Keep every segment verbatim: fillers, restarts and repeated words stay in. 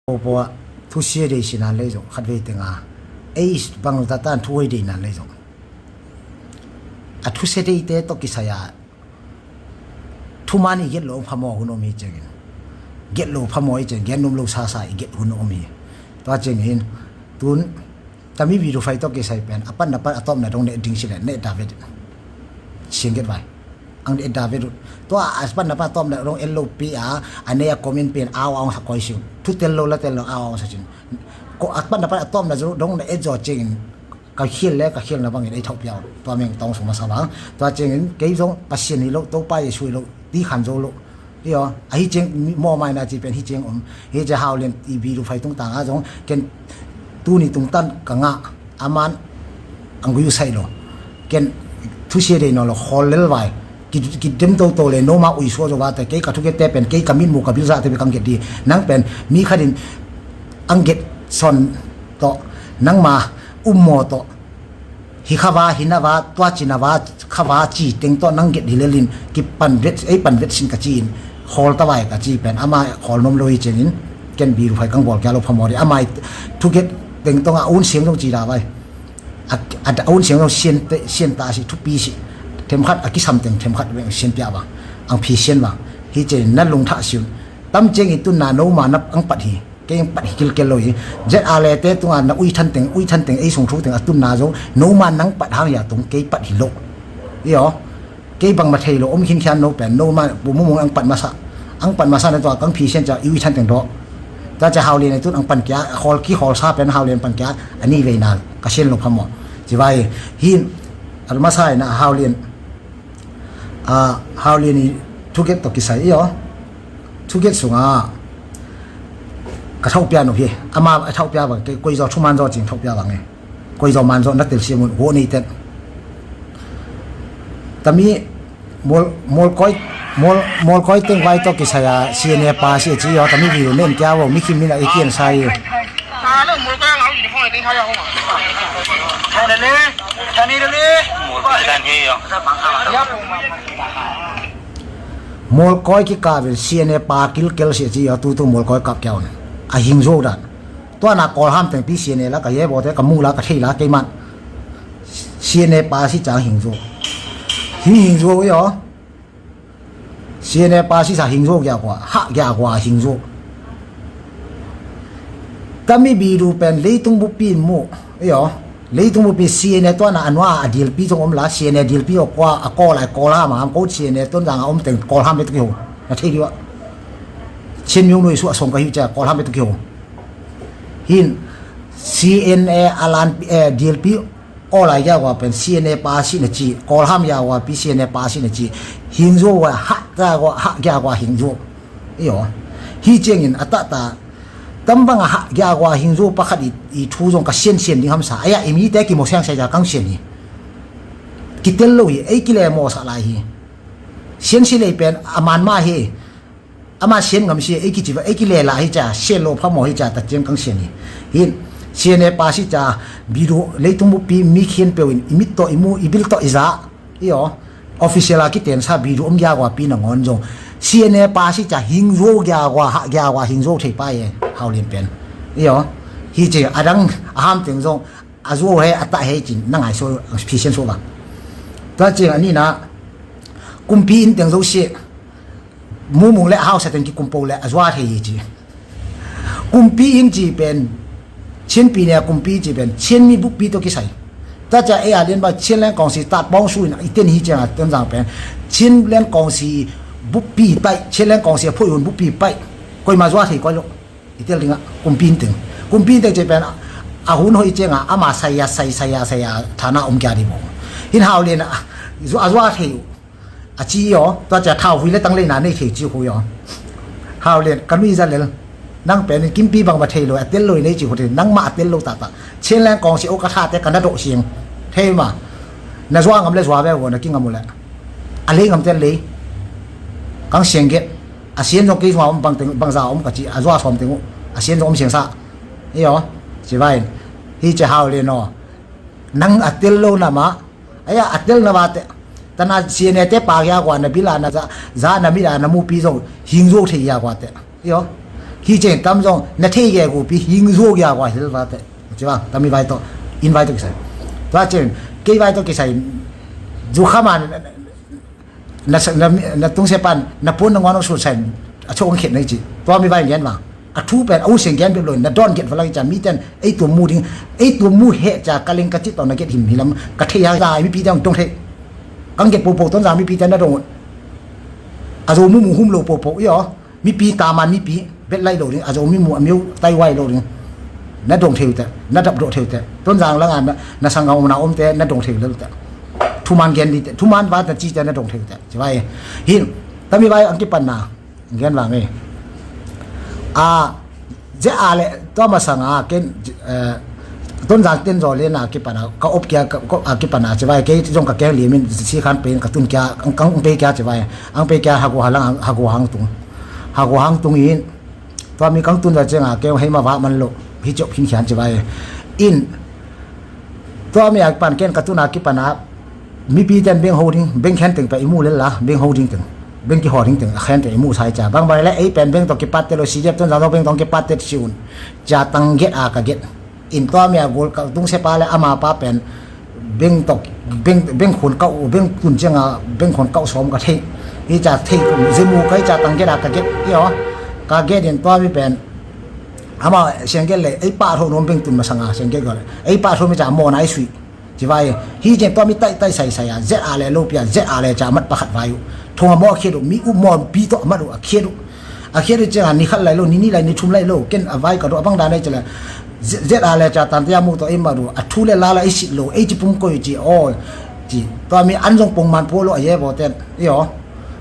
Pawpaw ah thusia dei sinan lei zong khatvei tenga ei bang zatan thu hoi deinan lei zong a thusia deite tawh kisai a thuman i get lo phamawh hun om hi ciangin, get lo phamawh hi ciangin, gen num lo sasa i get hun om hi. Tua ciangin tun tami video file tawh kisai pen a patna pan a tawpna dong neh ding si le neh David siang get vai. Ang neh David uh tua a patna pan a tawpna dong en lo pi a, a nei a comment pen au aung sa koi siu, thu tel lo la tel lo au aung sa cin. Ko a patna pan a tawpna dong na et zaw ciangin ka khial le ka khialna bangin ei thauhpia uh. Tua meng tawng sung masa vang. Tua ciangin kei zong Pasian hi lo, Topa Jesu hi lo, ti khan zo lo. Hi aw, ahi ciang mawh maina ci pen hi ciang om. Hi ciang Hau Lian i video file tungtang a zong ken tuni tungtan ka ngah a man ang gui uh sai lo. Ken thusia dei naw lo, khawl lel vai. Ki, ki dem toto le noma ui sua zo va te, kei ka thuget te pen kei ka mitmu ka bilzah te pen kang get di. Nang pen mi khatin ang get son tawh, nangma ummaw tawh, hi khava, hi nava, tua ci nava, khava ci teng tawh nang get hi lelin kipan vet, ei pan vet sin ka ci in, khawl ta vai ka ci pen ama khawl nom lo hi ciangin ken video file kang bawl kia lo phamawh di. Ama thuget teng tawng a un siang zong ci da vai. A, a, a un siang lo sian te, sian ta si, thupi si. Themkhat a kisam teng themkhat veng sian pia bang, ang phi sian bang. Hi ciangin na lungthah siun. Tam ciangin tunna noma na ang pat hi. Kei ang pat hi kilkel lo hi. Zet a le te tunga na ui than teng, ui than teng, ei sung thu teng a tunna zong noma nang pat hang ya tung kei pat hi lo. Hi aw. Kei bangmah thei lo om khinkhian no pen, no mah Pu Mung Mung ang pat masa, ang pat masa na tua kang phi sian cia i ui than teng dawh. Tua cia Hau Lian i tun ang pan kia, a khawl ki khawl sa pen Hau Lian pan kia a ni veina ka sian lo phamawh. Ci vai hi. A masa ina Hau Lian, a, Hau Lian i thuget tawh kisai i aw. Thuget sunga ka thauhpia nuh hi. Ama a thauhpia bang kei koi zaw thuman zaw cing thauhpia bang e. Koi zaw man zaw na telsiam un huo nei ten. Tami mual, mual koi, mual, mual koi teng vai tawh kisai a C N A pa si a ci yaw tami video nen kia vaw mi khim min a i kian sa i. Mual koi kikap in C N A pa kilkel si a ci yaw tutu mual koi kap kia un. A hing zo dan. Tua na Kawlham tengpi C N A la ka ye bawte ka mu la ka thei la keiman. C N A pa si cang hing zo. Hing hing zo i aw. C N A pa si sa hing zo gia kua, hah gia kua hing zo. Tami bidu pen leitung bupi mu i aw. Leitung bupi C N A tua na anua a dilpi zong om la, C N A dilpi aw kua a Kawl ai Kawlham a am ko C N A tun zang a om teng Kawlham betu kiho. Na thei diwa. Chin miu nui su a song ka hiu cia Kawlham betu kiho. Hin C N A a lan, eh, D L P aw lai ya wa pen C N A pa si na ci, Kawlham ya wa pi C N A pa si na ci. Hing zo wa ha ta wa ha ya wa hing zo. Iyo. Hi ciangin a ta ta tam bang a ha ya wa hing zo pakhat i, i thu zong ka sian sian ding hamsa. Aya i mi te ki mo siang sai ja kang sian hi. Ki tel lo hi, ei ki le mo sa lai hi. Sian si lei pen a man ma hi. Ama sian ngam si, ei kici va, ei kile la hi cia, sian lo pha maw hi cia, ta ciang kang sian hi. Hin, sian e pa si cia, bidu, leitung bupi, mi khian peu in, i mit tawh, i mu, i bil tawh, i za, i aw, official a kiten sa, bidu om gia gua pi na ngon zong. Sian e pa si cia, hing zo gia gua, ha gia gua, hing zo thei pa e, Hau Lian pen. I aw, hi ci, a dang, a ham teng zong, a zo he, a ta he cin, na ngai so, phi sian so va. Ta ciang, a ni na, kumpi in teng zo si, Mumung le a hausa teng kikumpo le a zua thei hi ci. Kumpi in ci pen, Chin pi ne kumpi ci pen, Chin mi bukpi to kisai. Ta cia e a lian ba Chin leng kong si ta pong su in i ten hi ciang a ten zang pen. Chin leng kong si bukpi pai, Chin leng kong si a phui hun bukpi pai. Koi ma zua thei koi lo. I tel ding a, kumpi in teng. Kumpi in teng ci pen, a hun hoi ciang a, ama sai a, sai, sai a, sai a, thana om kia di bo. Hin Hau Lian a, zu-, a zua thei uh. A ci aw, tua cia thau hui le tang leina nei thei ci hui aw. Hau Lian, ka nui za lel. Nang pen in kimpi bang ba thei lo, a tel lo i nei ci hui thei, nang ma a tel lo ta ta. Chin leng kong si o ka tha te ka na do siang. Thei ma. Na zua ngam le zua ve vo na ki ngam u le. A lei ngam ten lei. Kang siang get. A sian zong kei zong a om bang teng, bang za om ka ci, a zua som teng u. A sian zong om siang sa. I aw, ci vai. Hi ci Hau Lian aw. Nang a tel lo na ma. Aya, a tel na va te. Tana C N A te pa gia gua na bila na za, za na bila na mupi zong hing zo thei gia gua te. Iyo. Hi ceng tam zong na thei ge gupi hing zuo gia gua hil va te. Ci va tami vai to in vai to kisai. Tua ceng kei vai to kisai. Zu khama na, na, na tungse pan na pun na nguan ong sulsai a chong khet na ci. Tua mi vai ngen va a thu pen a u seng gen bep lo na don get va lang ca mi ten ei tuam mu ding, ei tuam mu he ca ka leng ka cit tawh na get him hilam ka thei a za mipi ten dong thei. Kang get popo ton za mipi ten na dong a zo mu mu hum lo popo i aw. Mipi taman mipi bet lai lo ding a zo mi mu a miu tai wai lo ding. Na dong theu te na dap do theu te ton zang langa na, na sang ga na om te na dong theu lo te. Thuman gen di te thuman va ta ci te na dong theu te ci vai. Hin tami vai ang kipan na gen vang e. A ze a le to ma sang a ken ton zang ten zo le na kipan a ka op kia ka op a kipan a ci vai ke zong ka keng li min si khan pen ka tun kia ang kang pe kia ci vai. Ang pe kia hagu halang hagu hang tung. Hagu hang tung in tua mi kang tun va ceng a keu hei ma va man lo hi ciop hin khian ci vai. In tua mi a pan ken ka tun a kipan a mipi ten beng ho ding beng khen teng pa i mu lel la beng ho ding teng beng ki ho ding teng a khen teng i mu sai ca bang bai le ei pen beng to kipat te lo si jep tun za to beng tong kipat te si un ca tang get a ka get. In tua mi a gol ka tung se pa le ama pa pen beng tok beng beng khun kau beng kun ceng a beng khun kau som ka thei. Hi ca thei ze mu kai ca tang get a ka get i aw. Ka get in tua mi pen ama seng get le ei pa tho nom beng tun ma sang a seng get gol ei pa tho mi ca mo nai sui. Ci vai hi ceng tua mi tai tai sai sai a zet a le lo pia zet a le ca mat pakhat vai u. Thong a mo a khiat u mi u mo pi to a mat u a khiat u. A khiat u ceng a ni khat lai lo ni ni lai ni thum lai lo ken a vai ka do a bang dan ai ci le. Zet a le ca tan tia mu to ei mat u a thu le la la ei sit lo ei ci pum koi ci aw. Ci tua mi an zong pong man po lo a ye bo ten i aw.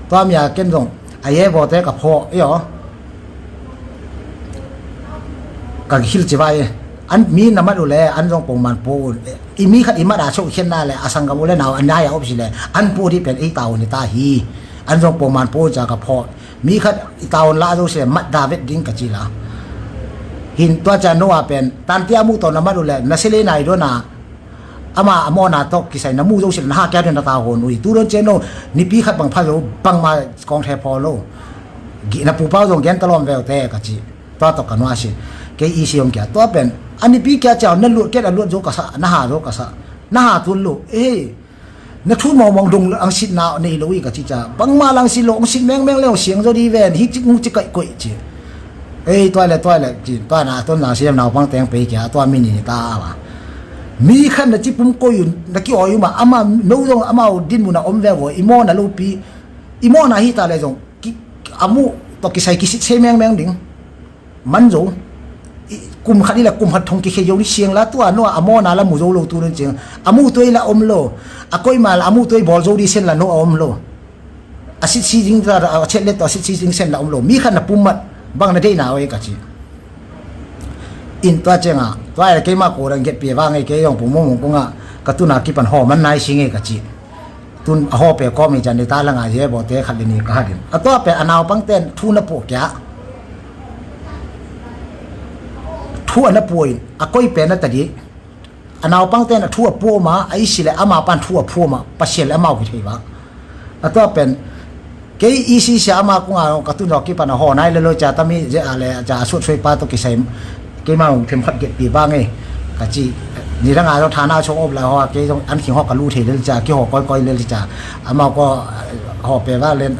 Tua mi a ken zong a ye bo te ka pho i aw. Ka hil ci vai an mi na mat u le an zong pong man po u. I mi khat i mat a so khen na le a sang ka mu le nau a nai a op si le an po di pen ei ta u ni ta hi. An zong pong man po u ca ka pho. Mi khat i taun la zo se mat da vet ding ka ci la. Hin tua ca no a pen tan tia mu to na mat u le na se le nai do na ama a mawna tawh kisai na mu zo se na ha kia do na ta hon ui tu don ce no. Nipi khat bang pha zo bang ma kong the pho lo. Gi na pu pau zong gen ta lom veu te ka ci. Tua tawh ka no a si kei i si om kia tua pen a nipi kia ciau na luat ket a luat zo ka sa na ha zo ka sa na ha tun lo ei. Na thu mawngmawng dong ang sitna nei lo i ka ci ca bangma lang sit lo ang sit mengmeng le ang siang zo di ven hi cik ngu cik kaih koih ci. Ei tuai le tuai le ci tuai na tuan lang siam naupang teng pei kia tua mi ni ta a mi khan na ci pum koi un na ki oi uma ama no zong amau din muna om ve vo i mawna lopi i mawna hi ta le zong a mu tawh kisai kisit se mengmeng ding. Man zo kum khat i la kum khat thong kikhei zo ni siang la tua no a mawna la mu zo lo tu nun ciang a mu tuai la om lo. A koima la a mu tuai bawl zo di sen la no a om lo. A sit si ding ta a chet let to a sit si ding sen la om lo mi khat na pum mat bang na deina oi ka ci. In tua cianga tua keima ko dang get pia vang ei kei zong pum mong mong konga ka tuna kipan haw man nai si ngei ka ci. Tun a haw pe kawm hi can i ta langa ye bo te khat le ni ka hatin a tua pe a naupang ten thu na puah kia. Thu a na puah in a koi pe na ta di. A naupang ten a thu a puah ma a isi le ama pan thu a puah ma Pasian le amau ki thei ba. A tua pen kei isi sia ama kunga ka tun zawk kipan a haw nai le lo ca tami ze a le ca a suat suai pa to kisai. Keima ung them khat get pi ba ngei ka ci. Ni ranga zong thana chong op la haw kei zong an khing haw ka lu thei lel ca ki haw koi koi lel ca. Amau ko haw pe va len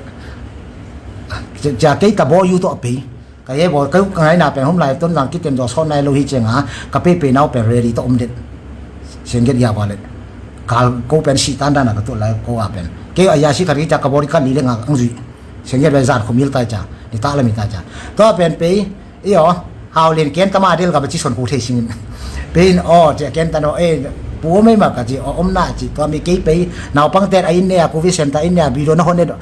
ca kei ta baw yu tawh pei. Ka ye baw ka ngaina pen hom lai ton zang kiten zaw sawn nai lo hi cianga ka pei pei nau pen ready tawh om den. Sian get ya va le kal ko pen si tan dana ka tuh lai ko a pen kei a ya si khat ki ca ka baw ri ka li le nga ang zui. Sian get pen zan khumil tai ca ni ta la mi tai ca. Tua pen pei Iyo, hau len ken tama del ka ba ci son ku thei singin. Pein aw cia ken tano e pu om ei ma ka ci aw om na ci tua mi kei pei naupang ten a inn ne a covid center inn ne a video na hon ne do.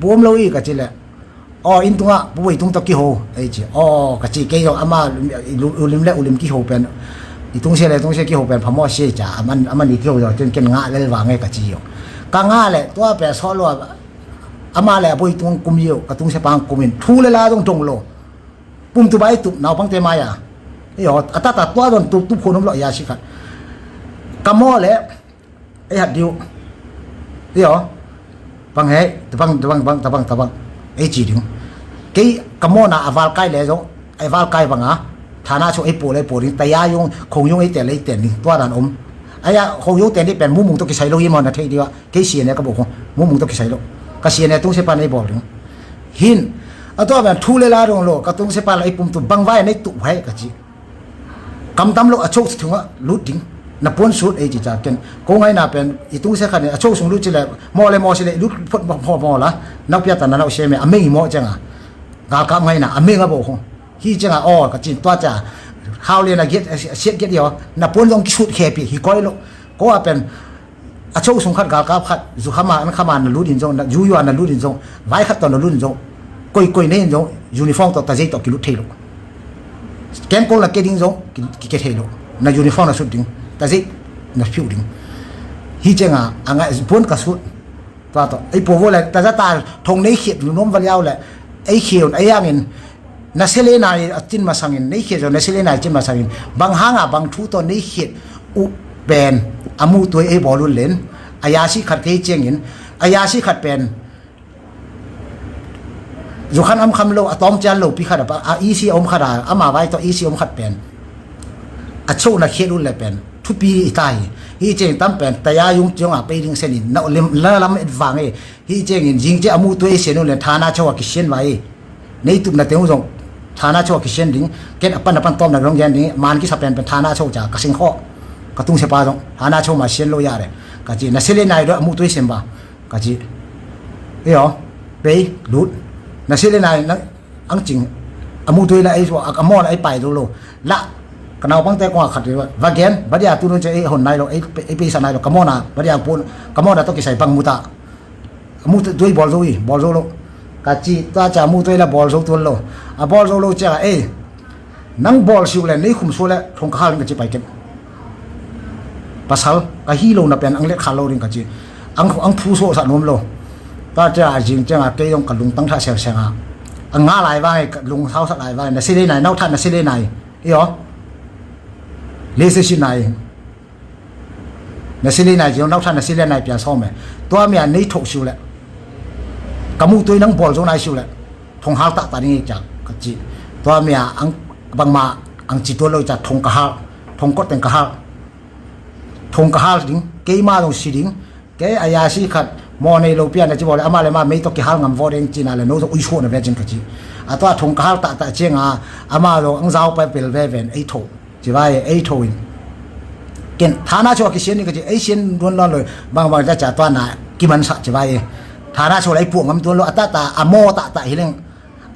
Pu om lo i ka ci le. Aw inn tunga pu wei tung to kiho ei ci aw ka ci kei zong ama ulim le ulim kiho pen. I tungsia le tungsia kiho pen phamo sia ca aman aman i kiho zong ken ken nga lel vang e ka ci zong. Ka nga le tua pe so lo ama le a boi tung kum yo ka tungsia pang kumin thu le la zong dong lo. Pum tu bai tup naupangte mai a. Iyo a tata tua don tup tup khun om lo ya si khat. Ka maw le ei hat diu. Iyo bang hei tabang tabang bang tabang tabang ei ci ding. Kei ka mawna a val kai le zong a val kai banga, thana chok ei puah le ei puah ding, taya yung, khong yung ei tel le ei tel ding, tua dan om. Aya khong yung tel ding pen Mumung tawh kisai lo hi maw, na thei ding a, kei sian e ka bawh khong, Mumung tawh kisai lo. Ka sian e tungsiapan ei bawl ding. Hin, a tua pen thu le la dong lo, ka tungsiapan la ei pum tu bang vai nei tuh hai ka ci. Kam tam lo a chok sung ah lut ding. Na puan sut ei ci ca ken. Ko ngaina pen i tungsia khat ni a chok sung lut ci le maw le maw si le lut phot maw maw la. Nau pia ta na nau se me a meng i maw cianga. Galkap ngaina a meng a bo khong. Hi cianga aw ka cin tua ca. Hau le na giat a siat giat i aw. Na puan zong kisut khe pi hi koi lo. Ko a pen a cho sung khat galkap khat, zu khama, an khama na lut in zong, na zu yua na lut in zong, vai khat tawh na lut in zong, koi koi nei in zong, uniform tawh tazei tawh kilut thei lo. Kem kol na ke ding zong, ki, ki ke thei lo. Na uniform na sut ding, tazei na phiu ding. Hi cianga, a ngai, puan ka sut. Tua tawh, ei puah vo le, taza ta thong nei khiat, lu nom va liau le, ei khiat, ei angin, na sia le nai a cin masangin, nei khiat zo na sia le nai cin masangin, bang hanga bang thu tawh nei khiat uh pen a muh tuai ei bawl uh len, a yasi khat kei ciangin, a yasi khat pen zukhan am kham lo, a tawm cian lo pi khat a, a isi om khat a, ama vai tawh isi om khat pen a cho na khiat uh le pen thupi i ta hi. Hi ciang tam pen taya yung ciang a pei ding senin na lam, na lam et vang e. Hi ciangin zing ciang a muh tuai sen uh le thana cho a kisian vai. Nei tupna teng uh zong thana cho a kisian ding, ken a pan a pan tawmna dong gen ding, man kisa pen pen thana cho ca ka sing khawh. Ka tungsiapa zong thana cho ma sian lo ya le ka ci, na sia le nai do a muh tuai sen ba ka ci. Ei aw, pei lut, na sia le nai nang ang cing a muh tuai la ei a maw la ei pai lo lo la. Ka naupangte kong a khat va gen ba dia tu nun ce ei hon nai lo, ei, ei peisa nai lo, ka mawna ba dia pun, ka mawna tawh kisai bang muta. A muh tuai bawl zo hi, bawl zo lo ka ci, tua ca a muh tuai la bawl zo tuan lo. A bawl zo lo ciang a ei, nang bawl siu le nei khum sua le thong ka hal ding ka ci pai kep. Pasal ka hi lo na pen ang let khal lo ding ka ci. Ang, ang phu so sa nuam lo. Tua ca a zing ciang a kei dong ka lungtang tha sel seng a. A nga lai vang e, ka lung sau sa lai vang e, na sia le nai, nau tha na sia le nai. Ei aw. Le sia si nai. Na sia le nai zio, nau tha na sia le nai pia sawm e. Tua mia nei thok siu le. Ka muh tuai nang bawl zo nai siu le. Thong hal tak ta ding i ciak ka ci. Tua mia ang bangma ang ci tua lo i ciak thong ka hal. Thong kot teng ka hal. Thong ka hal ding. Keima zong si ding. Kei a yasi khat maw nei lo pia na ci bawl le ama le ma mei tawh kihal ngam vawh ding cina le no zong ui suah na ve cin ka ci. A tua thong ka hal tak tak cianga ama zong ang zau pai pel ve ven ei tho. Ci vai ei tho in. Ken thana cho a kisian ni ka ci, ei sian duan lawn lo, bang bang ta ca tua na kiman sa ci vai. Thana cho la ei puah ngam duan lo, a ta ta a maw ta ta hi leng.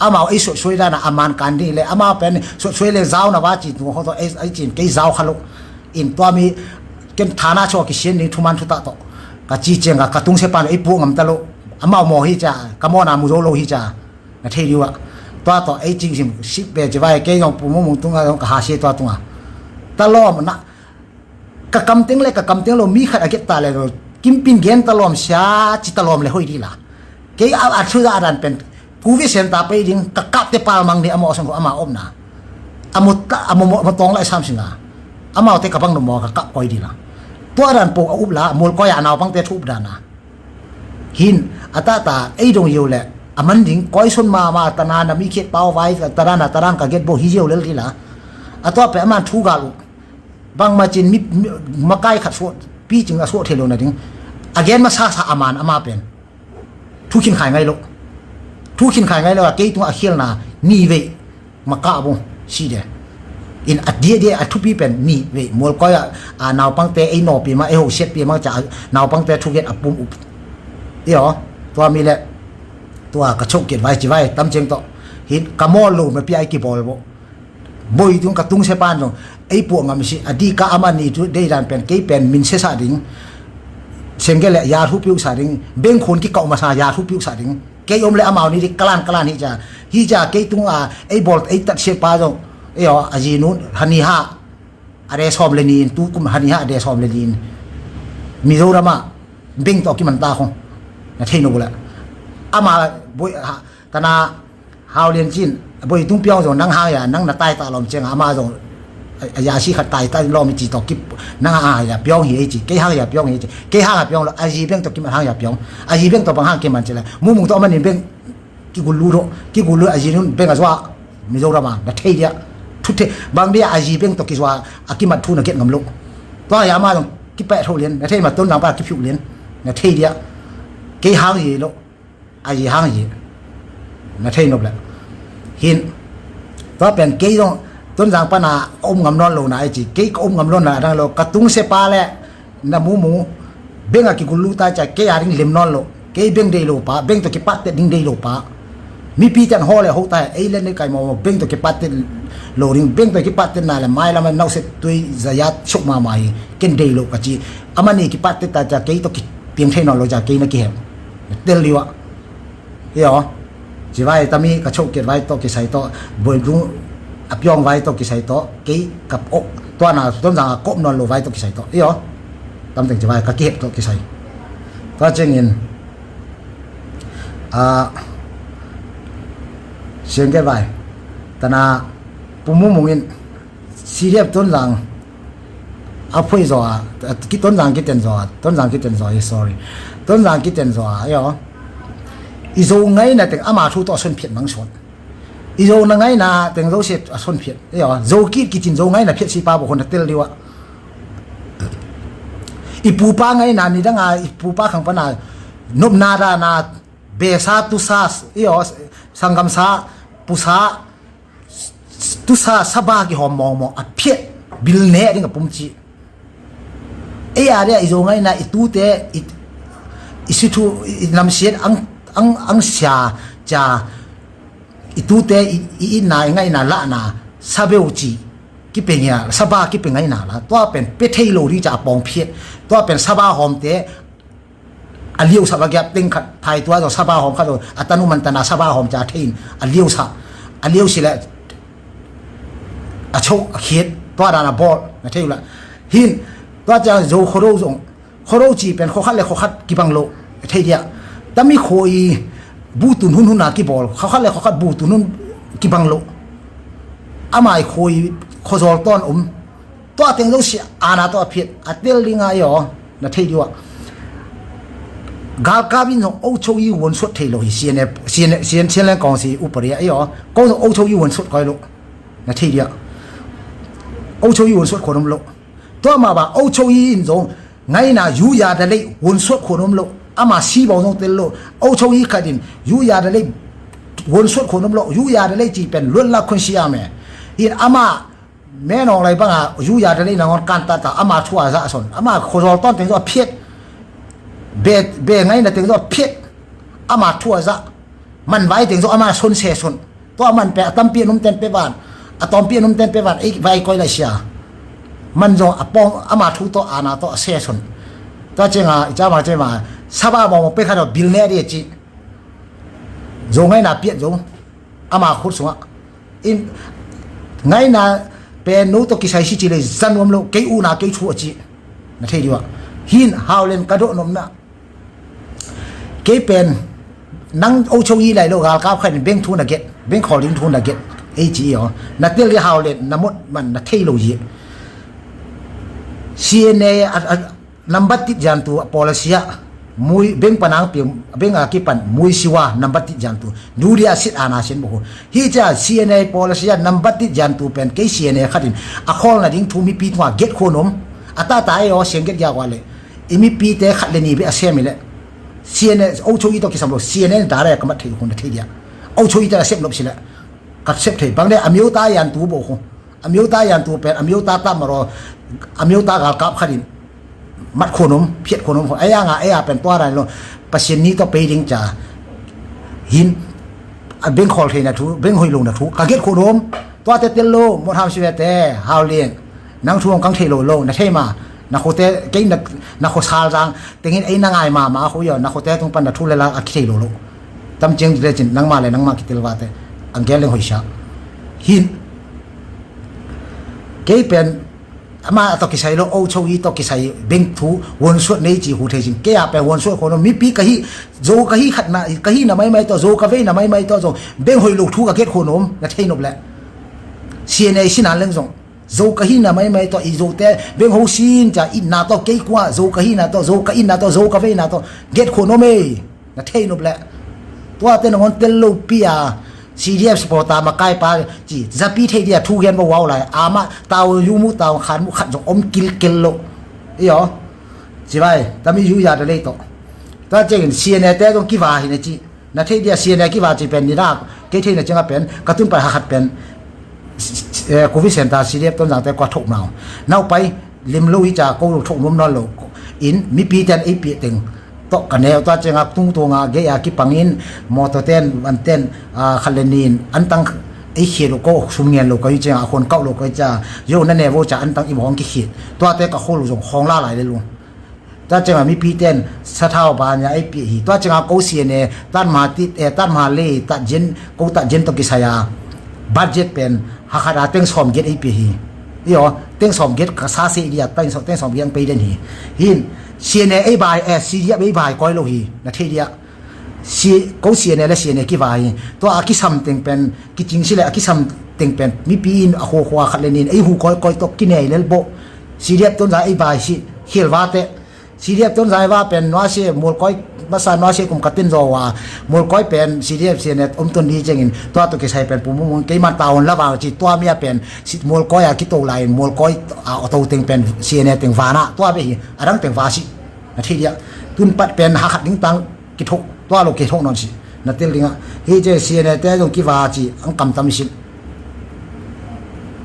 Amau ei suai suai dana a man kan ding le, amau pen suai suai le zau na va ci tu ho to ei, ei cin kei zau kha lo. In tua mi ken thana cho a kisian ni thuman thu ta to. Ka ci ciang ka, ka tungsiapa ei puah ngam ta lo. Amau maw hi ca, ka mawna mu zo lo hi ca. Na thei diu ah. Tua tawh ei cing sim sik pe ci vai kei zong pu mung mung tunga zong ka ha sia tua tunga. Ta lawm na ka kamteng le ka kamteng lo mi khat a get ta le lo. Kimpin gen ta lawm sia ci ta lawm le hoi di la. Kei a, a thu za a dan pen. Ku vi sen ta pei ding ka kap te pal mang ni a maw song ko ama om na. A mu ta, a mu, mu tong la sam singa. Amau te ka bang no maw ka kap koi di la. Tua dan po a up la, mul koi a nau bang te thu up dan na. Hin, a tata, ei dong yeu le, a man ding, koi son ma ma, tana na mi khiat pau vai, tana na tana ka get bo hi yeu lel dila. A tua pe a man thu gal u. Bang ma cin mi, mi makai khat suat, pi cing a suat thei lo na ding. A gen ma sa sa a man, a ma pen. Thu khin khai ngai lo. Thu khin khai ngai lo, a kei tung a khial na, ni vei. Makah bu si de. In a dia dia a thupi pen ni ve mual koi a, a naupangte ei nawpi ma ei ho siatpi ma ca naupangte thuget a pum up. Io, tua mi le tua ka chok kit vai ci vai tam ceng to. Hin ka mawl lo ma pi ai ki bol bo. Boi tung ka tung se pan zong ei puak ngam si a di ka ama ni tu dei dan pen kei pen min se sa ding. Sengge le ya thu piu sa ding. Beng khun ki kau ma sa ya thu piu sa ding. Kei om le amau ni dik kalan kalan hi ca. Hi ca kei tung a ei bol ei tat siat pa zong. Ei aw a zi nun hani ha. A de sawm le ni in tu kum hani ha a de sawm le ni in. Mizoram a beng tawh kiman ta khong. Na thei no bu le. Ama boi ha tana hau lian cin boi tung piang zong nang hang ya nang na tai ta lawm ciang ama zong. A ya si khat tai ta lawm ci tawh kip nang hang ya piang hi ei ci kei hang ya piang hi ei ci kei hang ya piang lo a zi beng tawh kiman hang ya piang a zi beng tawh bang hang kiman ci la mumung tawh man in beng kigul lu do kigul lu a zi nun beng a zua Mizoram a na thei dia. Thu thei bang dia a zi beng tawh kizua a kimat thu na giat ngam lo. Tua hi ama zong kipeh tho lian na thei ma, Tonzang pa kiphiuh lian na thei dia. Kei hang hi lo, a zi hang hi na thei nop le. Hin tua pen kei zong Tonzang pana ka um ngam nawn lo na ai ci, kei ka um ngam lo na a dang lo, ka tungse pa le na mumu beng a kigul lu ta cia kei a ding lem nawn lo, kei beng dei lo pa, beng tawh kipattet ding dei lo pa. Mipi tian haw le ho ta ei len nei kai mawmaw, beng tawh kipattet lo ding, beng tawh kipattet na le mai lam a nauset tui zayat sok mahmah hi, ken dei lo ka ci. Amani kipattet ta cia kei tawh kipiang thei nawn lo cia kei na kihem. Na tel liu ah. Hi aw. Ci vai tami ka choh kiat vai tawh kisai tawh, boidung a piawng vai tawh kisai tawh, kei ka oh tuana Tonzang a kop nawn lo vai tawh kisai tawh. Hi aw. Tamteng ci vai ka kihep tawh kisai. Tua ciangin a siang kiat vai tana pumumungin CDF Tonzang a phuai zaw a, ki Tonzang kiten zaw a, Tonzang kiten zaw hi, sorry. Tonzang kiten zaw a, aw. I zo ngaina teng ama thu tawh a son phiat mang suan. I zo na ngaina teng zo se a son phiat, aw. Zo kit kicin zo ngaina phiat si pa bo hon a tel liu ah. I pupa ngaina ni dang a, i pupa khang pana nopna dana besa tusa, aw, sanggamsa, pusa, tusa saba kihawm mawngmawng a phiat bil ne ding a pum ci. Ei a dia i zo ngaina i tute i, i sithu i namsiat ang, ang, ang sia cia i tute i, i itna i ngaina lahna sabeu ci kipe ngia saba kipe ngaina la tua pen pe thei lo ding cia a pawng phiat. Tua pen saba hawmte a liausa va giap teng khat phai tua zo saba hawm khat zo a tanu man tana saba hawm cia thei in a liausa, a liausi le a choh a khiat tua dana bawl na thei uh la. Hin tua cia zo khuado zong khuado ci pen khokhat le khokhat kibang lo thei dia. Tami khuai bu tun hun huna kibawl khokhat le khokhat bu tun hun kibang lo. Amai khuai khuazawl tawn um. Tua teng zo si ana tawh a phiat a tel ding a i aw na thei diu ah. Galkap in zong ocho i wonsuat thei lo hi CNA, CNA, CNA, CNA kawng si upari a i aw. Ko zong ocho i wonsuat koi lo na thei dia. Ocho i wonsuat khuan om lo. Tua ma ba ocho i in zong ngaina yu ya da lei wonsuat khuan om lo. Ama si bau zong tel lo. Ocho i khat in yu ya da lei wonsuat khuan om lo. Yu ya da lei ci pen luat lak khun si a me. In ama menawng lai banga yu ya da lei nangawn kan tata ama thu a zah son. Ama khuazawl tawn teng zo a phiat. Be, be ngaina teng zo a phiat. Ama thu a zah. Man vai teng zo ama son se son. Tua man pe a tampi a numten pe van, a tawmpi a numten pe van ei vai koi lai sia. Man zo a pawng ama thu tawh ana tawh a se son. Tua cianga i cama cema saba mawmawk pe khat aw bil ne a di a ci. Zo ngaina piat zo ama khut sungah in ngaina pen no tawh kisai si ci le zan nuam lo kei una kei thu a ci. Na thei diu ah hin hau len ka doh nomna. Kei pen nang ocho i lai lo galkap khat in beng thu na get, beng khawl ding thu na get ei ci i aw. Na tel i hau le na mot man na thei lo i. CNA a, a, nambat tit ziantu a policy ah mui beng panang piang beng a kipan mui siwa nambat tit ziantu dudia sit ana sin bo. Hi cia CNA policy ah nambat tit ziantu pen kei CNA khat in a khawl na ding thu mipi tunga get khuan om. A tata ei aw siang get giak ua le i mipite khat le ni beh a sem i le CNA ocho i tawh kisam lo CNA in dara ka mat thei hun a thei dia. Ocho i tawh a sep nop si le ka sep thei bang de a miuta yan tu bo khu. A miuta yan tu pen a miuta ta maro a miuta galkap khat in mat khuan om phiat khuan om khu a yanga ei a pen tua ran lo. Pasian ni tawh pei ding ca hin a beng khawl theina thu beng hoih lo na thu ka get khuan om. Tuate tel lo mot ham si vete hau lian. Nang thu hong kang thei lo lo na thei ma na khote kei na kho sal zang tengin ei na ngai mama a kho ia na khote tung pan na thu le la a kithei lo lo. Tam ciang le cin nangma le nangma kitel vate ang gel leng hoih sia. Hin kei pen ama a tawh kisai lo ocho i tawh kisai beng thu wonsuat nei ci hu thei cin kei a pen wonsuat khuan om mipi ka hi. Zo ka hi khatna ka hina maimai tawh zo ka veina maimai tawh zong beng hoih lo thu ka get khuan om na thei nop le. CNA sinan leng zong zo ka hina maimai tawh i zote beng ho sin ca itna tawh kei kua zo ka hina tawh zo ka itna tawh zo ka veina tawh get khuan om ei. Na thei nop le tuate nangawn tel lopi a CDF supporter makaipa ci zapi thei dia thu gen bo wau lai. Amah tau yu mu tau khan mu khat zong om kilkel lo. Iyo. Ci vai tami yu ya da lei to. Tua ciangin CNA te zong kiva hi na ci. Na thei dia CNA kiva ci pen ni na kei thei na cianga pen ka tun pai hakhat pen, eh, covid center CDF Tonzang te kua thok nau. Nau pai lim lo hi ca ko thok nuam nawn lo. In mipi ten ei piah teng tawh ka neu tua cianga tungtunga gei a kipangin mawtaw ten van ten, ah, khat le nin antang ei khiat lo ko sum ngen lo ko hi cianga a khon kauh lo ko hi ca yo na ne vo ca antang i mawng kikhit tuate ka khol lo zong khawng la lai le lo. Tua cianga mipi ten sathau banya ei piah hi tua cianga ko CNA tatma tit, eh, tatma le tatjen ko tatjen tawh kisai a budget pen hakhat a teng sawm giat ei piah hi. Iyo teng sawm giat ka sa se dia teng sawm teng sawm giat ang pei den hi. Hin CNA ei bai, eh, CDF ei bai koi lo hi na thei dia. Si ko CNA le CNA kiva hi. Tua a kisam teng pen kicing si le a kisam teng pen mipi in a khua khua khat le nin ei hu koi koi tawh kinei lel bo. CDF Tonzang ei bai si khial va te. CDF Tonzang ei va pen nuasia mualkoi masa nuasia kum ka tin zaw a mualkoi pen CDF CNA om ton di ciangin tua tawh kisai pen pumumung keiman taun la vang ci tua mia pen mualkoi a kito lai mualkoi a oto teng pen CNA teng vana tua be hi. Adang teng va si na thei dia. Tun pat pen hakhat ding tang kitho tua lo kitho non si na tel dinga. Hi ce CNA te zong kiva ci ang kam tam sin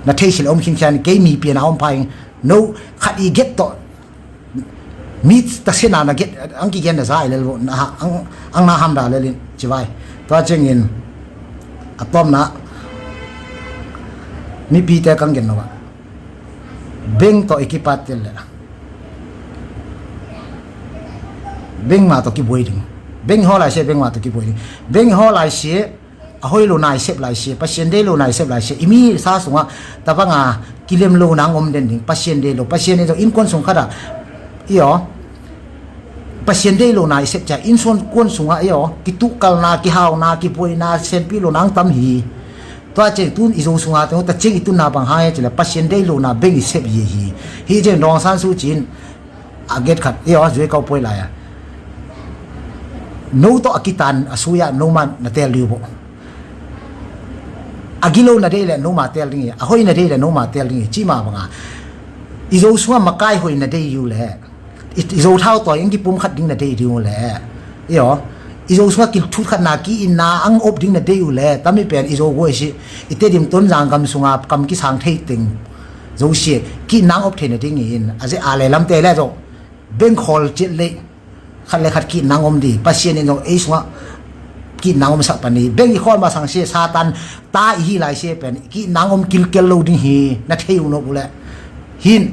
na thei sil om khin khian kei mi pian a om pai no khat i get to mi ta sena na get ang ki gen na za i lel vo na ang ang na ham da lelin ci vai. Tua ciangin a tom na mipi te kang gen no ba beng to i kipat tel le beng ma to ki boi ding. Beng ho lai se beng ma to ki boi ding. Beng ho lai se a hoi lo nai sep lai se Pasian dei lo nai sep lai se i mi sa sunga tabanga kilem lo nang om den ding Pasian dei lo Pasian in zong innkuan sung khata iyo Pasian dei lo nai sep cia innkuan sunga iyo kituhkalna kihauna kibuaina senpi lo nang tam hi. Tua ciang tun i zo sunga teng ta ciang i tunna bang hai cile Pasian dei lo na beng i sep hi hi. Hi ciang dawng san su cin a get khat iyo zui kau poi lai a no to a kitan a suya no man na tel liu bo. A gilo na dei le no ma tel ding hi a hoi na dei le no ma tel ding hi ci ma banga i zo sunga makai hoi na dei liu le i zo thau tawi in kipum khat ding na dei ding uh le iyo i zo sunga kithut khatna ki inna ang op ding na dei uh le tami pen i zo guai si i Tedim Tonzang gam sunga kam kisang thei teng zo si ki nang op thei na ding in a ze a le lamte le zo beng khawl cit le khat le khat ki nang om di Pasian in zo ei sunga ki nang om sak pani beng i khawl ma sang si Satan ta i hi lai si pen ki nang om kilkel lo ding hi na thei uh no bu le hin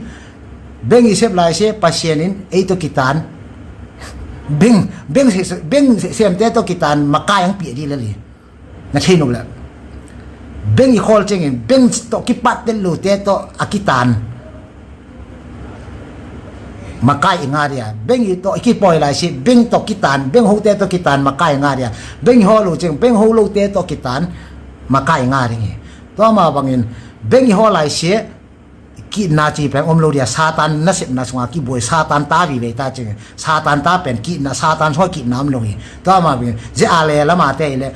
beng i sep lai se Pasian in ei to kitan beng beng beng semte to kitan makai ang piah di lali na thei nop le beng i khawl cengin beng to kipat tel lo te to a kitan makai i nga dia beng i to i kipawi lai se beng to kitan beng ho te to kitan makai i nga dia beng i hawl lo ceng beng ho lo te to kitan makai i nga ding hi. Tua ma bangin beng i hawl lai se kitna ci peng om lo dia Satan nasepna sunga kibuai Satan ta vive ta cing Satan ta pen kitna Satan sunga kitna om lo hi. Tua ma bing ze a le lama te le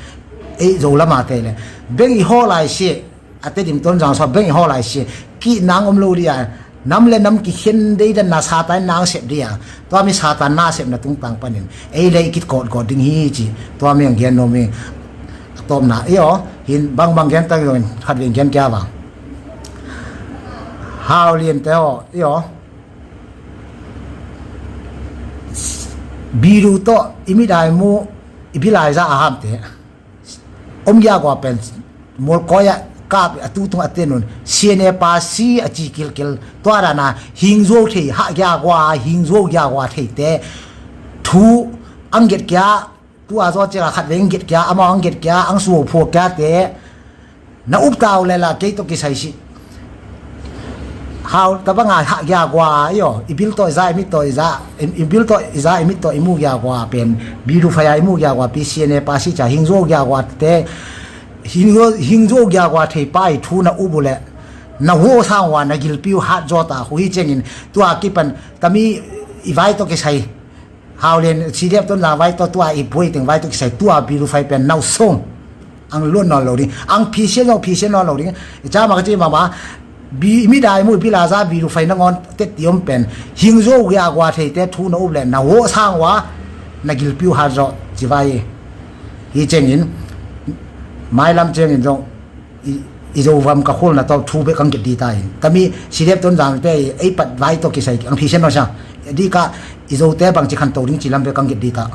ei zo lama te le beng i haw lai si a Tedim Tonzang sunga beng i haw lai si kitna ang om lo dia nam le nam kikhen dei dan na Satan nang sep dia tua mi Satan na sepna tungtang panin ei le i kit kawt kawt ding hi ci tua mi ang gen no mi a tawpna i aw hin bangbang gen tak zongin khat veng gen kia vang Hau lian te aw i aw biru tawh i midai mu i bilai za a hamte om gia gua pen mualkoi ah kap a tu tung a tenun siane pa si a ci kilkil tua dana hingzuo thei hah gia gua hingzuo gia gua theite thu ang get kia tua zaw cila khat veng get kia amau ang get kia ang suo phuak kia te na uptau lela kei to kisai si hau tabanga hah gia gua io i bil to i za i mit to i za i bil to i za i mit to i mu gia gua pen bidu faya i mu gia gua pi siane pa si cha hingzo gia gua te hingzo hingzo gia gua thei pa i thu na ubu le na wo sang wa na gilpiu hat zo ta hu hi chengin tua kipan tami i vai to kisai Hau lian C D F tun la vai to tua i buai teng vai to kisai tua biru fai pen nau song ang luan nawn lo ding, ang phisian zong phisian nawn lo ding. I cama ka ci mama, bi, mi dai mu i pi laza bi lu fai nangawn teti om pen, hing zo gei a gua theite thu na up le na wo sang wa, na gilpiu hat zo ci vai. Hi cengin, mailam cengin zong, i, i zo vam ka khol na tawh thu be kang kit di ta in. Kami sidep ton zang te ei pat vai to kisai ang phisian nawn sang. Di ka i zo te bang ci khan to ding ci lam be kang kit di ta.